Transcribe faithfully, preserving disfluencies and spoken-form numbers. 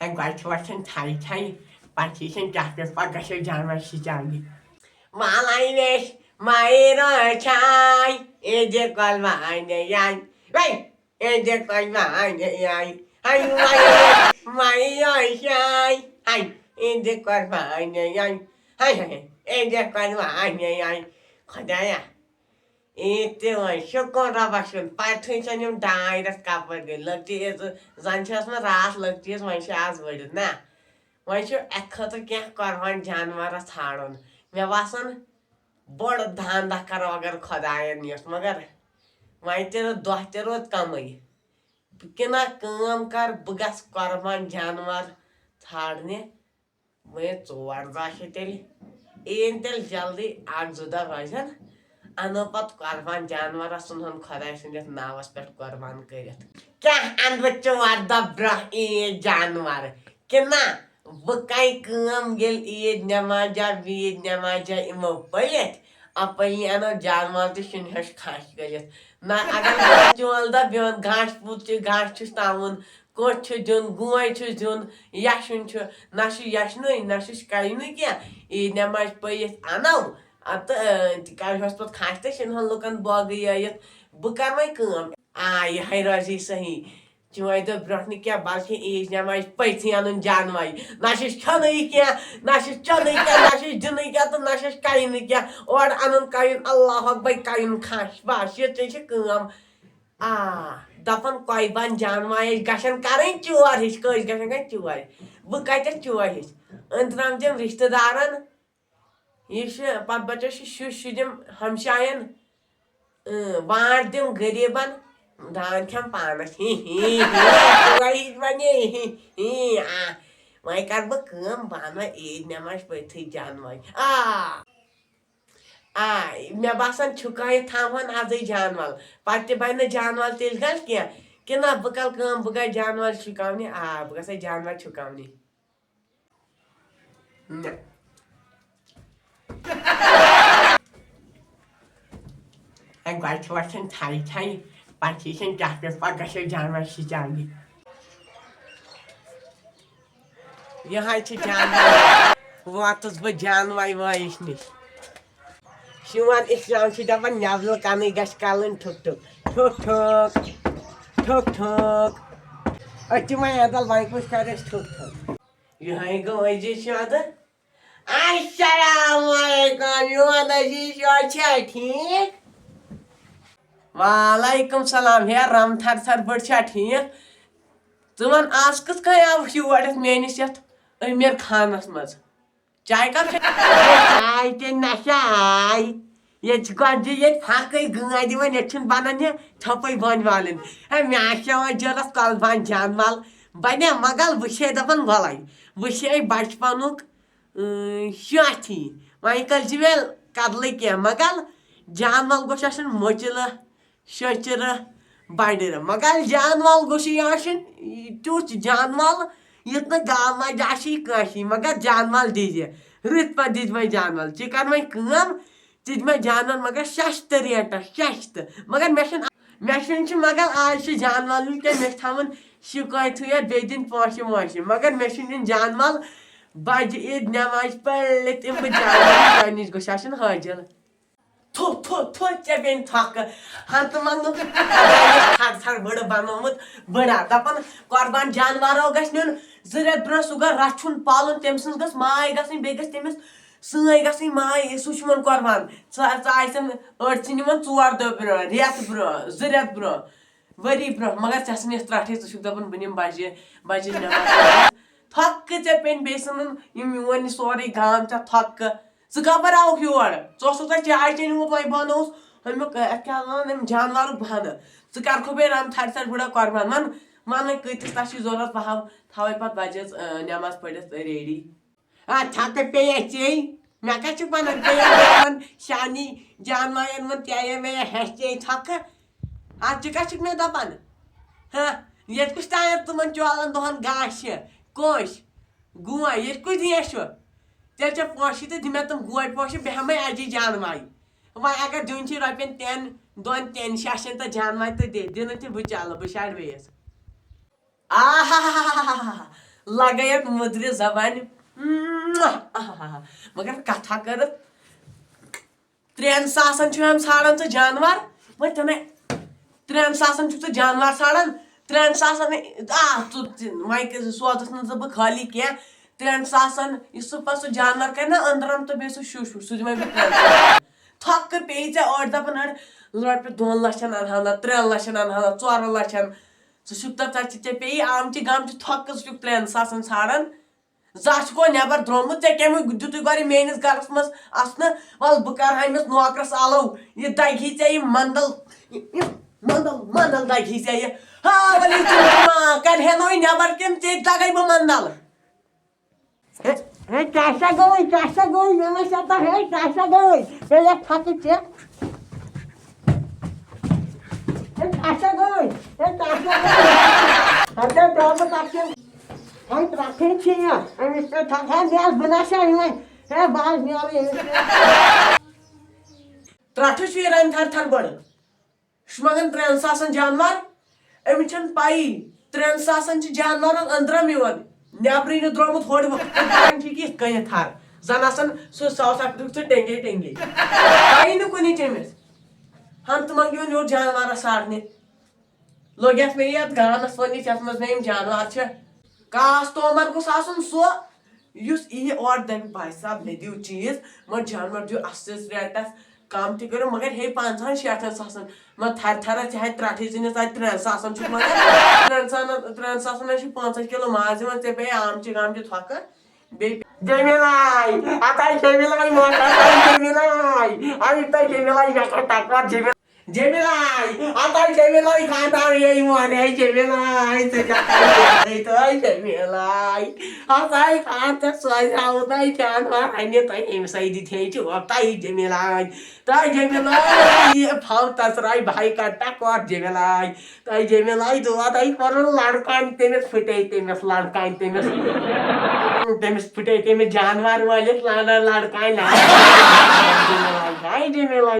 اَمہِ گۄڈٕ چھِ وۄتھان ژھَے ژھَے، پَتہٕ چھِ أسۍ کیٛاہ پٮ۪ٹھ پَتہٕ گژھو جانوَر شِکارنہِ۔ وَلَے ویش مَے رٲچھاے، عیٖدِ قۄربانہِ آے۔ وے، عیٖدِ قۄربانہِ آے۔ ہَے وَے ویش مَے رٲچھاے، ہَے عیٖدِ قۄربانہِ آے۔ ہَے ہَے، عیٖدِ قۄربانہِ آے۔ خۄدایا، عیٖد تہِ وۄنۍ، شُکُر رۄبَس کُن۔ پَتہٕ چھِنہٕ یِم ڈاے رٮ۪تھ کَپٲرۍ گٔے۔ لۄکٹہِ عیٖد زَن چھِ ٲسمٕژ راتھ لۄکٹہِ عیٖد، وۄنۍ چھِ آز بٔڑِتھ نہ۔ وۄنۍ چھُ اَتھ خٲطرٕ کینٛہہ قۄربان جانوَر ژھانٛڈُن۔ مےٚ باسان، بوٚڑ دھنٛدہ کَرو اگر خۄدایَن یوٚژھ، مگر وۄنۍ تہِ نہٕ دۄہ تہِ روٗد کَمٕے۔ بہٕ کِنہ کٲم کَرٕ، بہٕ گژھٕ قۄربان جانوَر ژھانٛڈنہِ۔ وۄنۍ ژور دۄہ چھِ تیٚلہِ، یِیِن تیٚلہِ جلدی اَکھ زٕ دۄہ روزن، اَنو پَتہٕ قۄربان جانوَرَس ژھٕنہون خۄداے سٕنٛدِس ناوَس پٮ۪ٹھ قۄربان کٔرِتھ۔ کیٛاہ اَنہٕ بہٕ ژور دۄہ برٛونٛہہ عیٖد جانوَر؟ کِنہ بہٕ کَرٕ کٲم، ییٚلہِ عیٖد نٮ۪مازا ویٖد نٮ۪مازا یِمو پٔرِتھ، اَپٲری اَنو جانوَر تہٕ شِنہٕ ہیوٚچھ کھَش کٔرِتھ۔ نہ، اگر بہٕ ژور دۄہ بیٚہن، گاسہٕ پوٗت چھُ، گاسہٕ چھُس تَوُن، کوٚٹ چھُ دیُن، گوے چھُس دیُن، یَشُن چھُ، نہ چھُ یَشنُے، نہ چھُس کَرنُے کینٛہہ۔ عیٖد نٮ۪ماز پٔرِتھ اَنو، اَدٕ، اۭں، تِکیٛازِ ہۄس پَتہٕ کھَش تہٕ شِنہٕ ہَن لُکَن باغٕے یٲیِتھ۔ بہٕ کَرٕ وۄنۍ کٲم۔ آ، یِہوٚے روزِ صحیح۔ چٲنۍ دۄہ برونٛہہ نہٕ کینٛہہ، بلکہِ عیٖد نٮ۪ماز پٔژھٕے اَنُن جانوَے۔ نہ چھُس کھیوٚنُے کینٛہہ، نہ چھُس چیوٚنُے کینٛہہ، نہ چھُس دیُنُے کینٛہہ تہٕ نہ چھُس کَرنُے کینٛہہ۔ اورٕ اَنُن کَرُن، اللہ اکبر، کَرُن کھَش۔ بَس، یِژٕے چھِ کٲم۔ آ، دَپان قۄربان جانوَے گژھن کَرٕنۍ چور ہِش، کٔژ گژھن کَرٕنۍ چور؟ بہٕ کَتٮ۪تھ چور ہِش؟ أنٛدرَم تِم رِشتہٕ دارَن، یہِ چھُ پَتہٕ بَچَس چھُ شُرۍ شُرۍ دِم ہمساین، اۭں، وانٛٹھ دِم غریٖبَن، دان کھٮ۪م پانَس۔ ہی، ہی، ہی، چور ہِش بَنے، ہی، ہی، آ۔ وۄنۍ کَرٕ بہٕ کٲم، بہٕ اَنہٕ وۄنۍ عیٖد نٮ۪ماز پٔرتھٕے جانوَے۔ آ۔ آ، مےٚ باسان چھُکٲیِتھ تھاوہون ازٕے جانوَل، پتہٕ تہِ بنہِ نہٕ جانوَل تیٚلہِ گژھِ کینٛہہ۔ کِنہٕ بہٕ کرٕ کٲم، بہٕ گژھٕ جانوَل چھُکاونہِ۔ آ، بہٕ گژھٕ جانوَل چھُکاونہِ۔ نہ۔ اَمہِ گۄڈٕ چھِ وۄتھان ژھَے ژھَے، پتہٕ چھِ أسۍ کیٛاہ پٮ۪ٹھ پتہٕ گژھو جانوَل چھُکاونہِ۔ یہِ حظ چھِ جانوَر۔ ووتُس بہٕ جانوَے وٲیِس نِش۔ شوٗن اِسلام چھِ دَپان، نٮ۪برٕ کَنٕے گژھِ کَلٕنۍ ٹھُک ٹھُک۔ ٹھُک ٹھُک۔ ٹھُک ٹھُک۔ أسۍ چھِ وۄنۍ اَدَل وۄنۍ کُس کَرِ اَسہِ ٹھُک ٹھُک؟ یِہوٚے گوٚو أزِچ یادٕ۔ السلام علیکم، میون عزیز، یہِ چھا ٹھیٖک؟ وعلیکم سلام، ہے رم تھر تھر بٔڑ چھا ٹھیٖک؟ ژٕ وَن، آز کِتھ کٔنۍ آوُکھ یور یَتھ میٲنِس یَتھ أمیٖر خانَس منٛز؟ چاے کَپ چھےٚ؟ چاے تہِ نہ چھےٚ آے۔ ییٚتہِ چھِ گۄڈٕ ییٚتہِ فرقٕے گٲنۍ دِوان، ییٚتہِ چھُنہٕ بَنان یہِ ژھۄپٕے بۄنۍ والٕنۍ۔ ہے، مےٚ آسہِ یِوان جِلَس کۄلبان جانوَل۔ بَنیا مَگل وٕچھے دَپان وَلَے، وٕچھے بَچپَنُک، اۭں، شٲتھی۔ وۄنۍ کَرِ زِ مےٚ کَدلٕے کینٛہہ، مَگل جانوَل گوٚژھ آسُن مٔچِلہٕ شٔچِرٕ بَڈِرٕ۔ مگر جانوَل گوٚژھ یہِ آسُن تیُتھ جانوَل، یُتھ نہٕ گامہٕ مَنٛز آسہِ کٲنٛسی، مگر جانوَل دِیہِ۔ رٕتۍ پٲٹھۍ دِتۍ مےٚ جانوَل۔ ژٕ کَر وۄنۍ کٲم، ژٕ دِ مےٚ جانوَل مگر سَستہٕ ریٹَس، سَستہٕ۔ مگر مےٚ چھُنہٕ، مےٚ چھُنہٕ چھُ مگر آز چھُ جانوَل نیُن کینٛہہ، مےٚ چھِ تھاوُن شِکایتھٕے یوت، بیٚیہِ دِنۍ پونٛسہٕ وونٛسہٕ۔ مگر مےٚ چھُنہٕ یُن جانوَل، بَجہِ عیٖد نٮ۪مازِ پٔرِتھ یِمہٕ بہٕ جانوَل، چانہِ نِش گوٚژھ آسُن حٲجِل۔ تھو، تھو، تھو، ژےٚ بیٚنہِ تھۄکہٕ۔ ہن تہٕ منٛگنُکھ خۄدایَس ژھر ژھر بٕڑٕ بنومُت بٕڑا۔ دَپان قۄربان جانوارو گژھِ نیُن زٕ رٮ۪تھ برٛونٛہہ، سُہ گژھِ رَچھُن پالُن، تٔمۍ سٕنٛز گٔژھ ماے گژھٕنۍ، بیٚیہِ گژھِ تٔمِس سٲنۍ گژھٕنۍ ماے، سُہ چھُ یِوان قۄربان۔ ژٕ، ژٕ آسن أڑۍ ژھٕنۍ یِمَن ژور دۄہ برٛونٛہہ، رٮ۪تھ برٛونٛہہ، زٕ رٮ۪تھ برٛونٛہہ، ؤری برٛونٛہہ، مگر ژےٚ ژھٕنِتھ ترٛٹھٕے، ژٕ چھُکھ دَپان بہٕ نِمہٕ بَجہِ، بَجہِ نٮ۪ماز پٔرِتھ۔ تھۄکہٕ ژےٚ پیٚنۍ بیٚیہِ ژھٕنُن یِم میون یہِ سورُے گام ژےٚ تھۄکہٕ۔ ژٕ کَپٲرۍ آوُکھ یور؟ ژٕ اوسُکھ تَتہِ چاے چیٚنۍ گوٚمُت، وۄنۍ بَنووُس ہُمیُک، اَتھ کیٛاہ وَنان، أمۍ جانوَرُک بَہانہٕ۔ ژٕ کَرکھو بیٚیہِ رَن تھَرِ تھَرِ بٕڑا قۄربان؟ وَن، وَن وۄنۍ کۭتِس تَتھ چھِ ضوٚرَتھ، بہٕ ہاوٕ، تھاوَے پَتہٕ بَجہِ حظ، آ، نٮ۪ماز پٔرِتھ ریڈی۔ آ، تھَکہٕ پیٚیہِ اَسہِ ژےٚ۔ مےٚ کَتہِ چھُکھ وَنان، پیٚیہِ اَسہِ یِمَن شانی جانوَرَن منٛز پیٚیہِ مےٚ ہٮ۪س ژےٚ تھَکہٕ۔ آ، ژٕ کَتہِ چھُکھ مےٚ دَپان؟ ہہ، ییٚتہِ کُس تام تِمَن چولَن دۄہَن گاسہٕ چھِ؟ کوٚش؟ گوے، ییٚتہِ کُس دِیَس چھُ؟ تیٚلہِ چھےٚ پونٛسہٕ تہٕ دِ مےٚ تِم گوے پونٛسہٕ، بہٕ ہٮ۪مَے اَجہِ جانوَے۔ وۄنۍ اگر دیُن چھُے رۄپیَن ترٛٮ۪ن، دۄن، ترٛٮ۪ن شاشَن تہٕ جانوَے تہٕ دِ، دِ نہٕ تہِ بہٕ چَلہٕ، بہٕ شاڑٕ بیٚیِس۔ آہا! لگے یتھ مٔدرِ زبانہِ۔ مگر کتھا کٔرٕتھ، ترٛٮ۪ن ساسن چھُ ہم ژھانڈان ژٕ جانور۔ وۄنۍ تِمے ترٛٮ۪ن ساسن چھُکھ ژٕ جانور ژھانڈان۔ ترٛٮ۪ن ساسن، آ، ژٕ، ژٕ، وۄنۍ کٔرۍ زِ سوزس نہٕ ژٕ بہٕ خٲلی کینٛہہ۔ ترٛٮ۪ن ساسن یُس سُہ پتہٕ سُہ جانور کرِ نا أنٛدرم تہٕ بیٚیہِ سُہ شُش وُش، سُہ دِمے بہٕ ترٛٮ۪ن ساسن۔ تھۄکہٕ پیٚیہِ ژےٚ أڑۍ دپان أڑۍ رۄپیہِ دۄن لچھن انہٕ ہا نہ، ترٛٮ۪ن لچھن انہٕ ہا نہ، ژورن لچھن۔ ژٕ چھُکھ تتھ، ژےٚ چھِ، ژےٚ پیٚیی آمچہِ گامچہِ تھۄکہٕ، ژٕ چھُکھ ترٛٮ۪ن ساسن ژھانڈان۔ زانٛہہ چھُکھ وۄنۍ نٮ۪بر درٛامُت، ژےٚ کَمہِ دیُتُے گۄڈٕ میٲنِس گرس منٛز اَژنہٕ؟ وَلہٕ بہٕ کرٕ ہا أمِس نوکرس آلو، یہِ دگہِ ہے ژےٚ یہِ مندل، یہِ، یہِ مندل، مندل دگہِ ہے ژےٚ یہِ۔ ہا، وَلہٕ یہِ ژٕ ما کَڑِ ہے نہٕ وۄنۍ نٮ۪بر کِنہٕ ژےٚ دگے بہٕ مندل؟ ہے، ہے، کیٛاہ سا گوٚوُے، کیٛاہ سا گوٚوُے؟ مےٚ وَن سا تہٕ، ہے، کیٛاہ سا گوٚوُے؟ ہے، یَتھ پھَکہٕ ژےٚ۔ ہے، کیٛاہ سا گوٚوُے؟ ہے، کیٛاہ سا گوٚوُے؟ ہَتہٕ درٛامُت اَتھ کِنہٕ؟ وۄنۍ ترٛٹھٕے چھِ یہِ۔ أمِس پٮ۪ٹھ تھاوہا مےٚ بہٕ نہ سا یِمَے۔ ہے، بہٕ حظ نیرٕ ییٚمِس پٮ۪ٹھ۔ ترٛٹھٕ چھُ یہِ رَنہِ تھَر تھَر بٔڑ۔ یہِ چھُ منٛگان ترٛٮ۪ن ساسَن جانوَر۔ أمِس چھَنہٕ پَیی، ترٛٮ۪ن ساسَن چھِ جانوَرَن أنٛدرَم یِوان۔ نٮ۪برٕے نہٕ درٛامُت ہورٕ وۄنۍ۔ چھِ یہِ کِتھ کٔنٮ۪تھ تھَر؟ زَن آسَن سُہ ساوُتھ اَفریٖقہٕ سۭتۍ ٹٮ۪نٛگے ٹٮ۪نٛگے۔ پَیی نہٕ کُنِچ أمِس۔ ہَن تہٕ منٛگہِ یِوان یورٕ جانوَرَس سارنہِ۔ لوٚگ یَتھ مےٚ یَتھ گانَس وَننِچ، یَتھ منٛز مےٚ یِم جانوَر چھِ۔ کاس تومَر گوٚژھ آسُن سُہ، یُس یی اورٕ دَپہِ، "بھائی صاحب، مےٚ دِیِو چیٖز، مگر جانوَر دِیِو اَصلِس ریٹَس، کَم تہِ کٔرِو، مگر ہے، پنٛژاہَن شیٹھَن ساسَن، مگر تھَرِ تھَرَس ژےٚ ہے ترٛٹھٕے ژھٕنِس اَتہِ ترٛٮ۪ن ساسَن چھُکھ مگر ترٛٮ۪ن ساسَن، ترٛٮ۪ن ساسَن ہے چھُ پانٛژَن کِلوٗ ماز یِوان، ژےٚ پیٚیہِ آمچہِ گامچہِ تھۄکہٕ۔" بیٚیہِ جمیٖل آے، اَتھ آے جمیٖل آے موٹر، آے جمیٖل آے، آے تۄہہِ جمیٖل آے، مےٚ کھوٚت ٹَکوَر جمیٖل۔ جمیٖل آے، اَتھ آے جمیٖل آے، خانٛدار یے یِوان، ہے جمیٖل آے، ژےٚ کیٛاہ کَرِ؟ ہے تۄہہِ جمیٖل آے، اَتھ آے خانٛدار سوزیٛاوُن آے جانوَر اَنہِ تۄہہِ، أمِس آے دِتھ ہے چوب تۄہہِ جمیٖل آے، تۄہہِ جمیٖل آے، یہِ پھَل تَژراے بھاے کَٹا کَر جمیٖل آے۔ تۄہہِ جمیٖل آے دود، تۄہہِ کوٚروٕ لڑکان تٔمِس، پھٕٹے تٔمِس لڑکان تٔمِس۔ تٔمِس پھٕٹے تٔمِس جانوَر وٲلِس لڑ-، لڑکان۔ تۄہہِ جمیٖل آے۔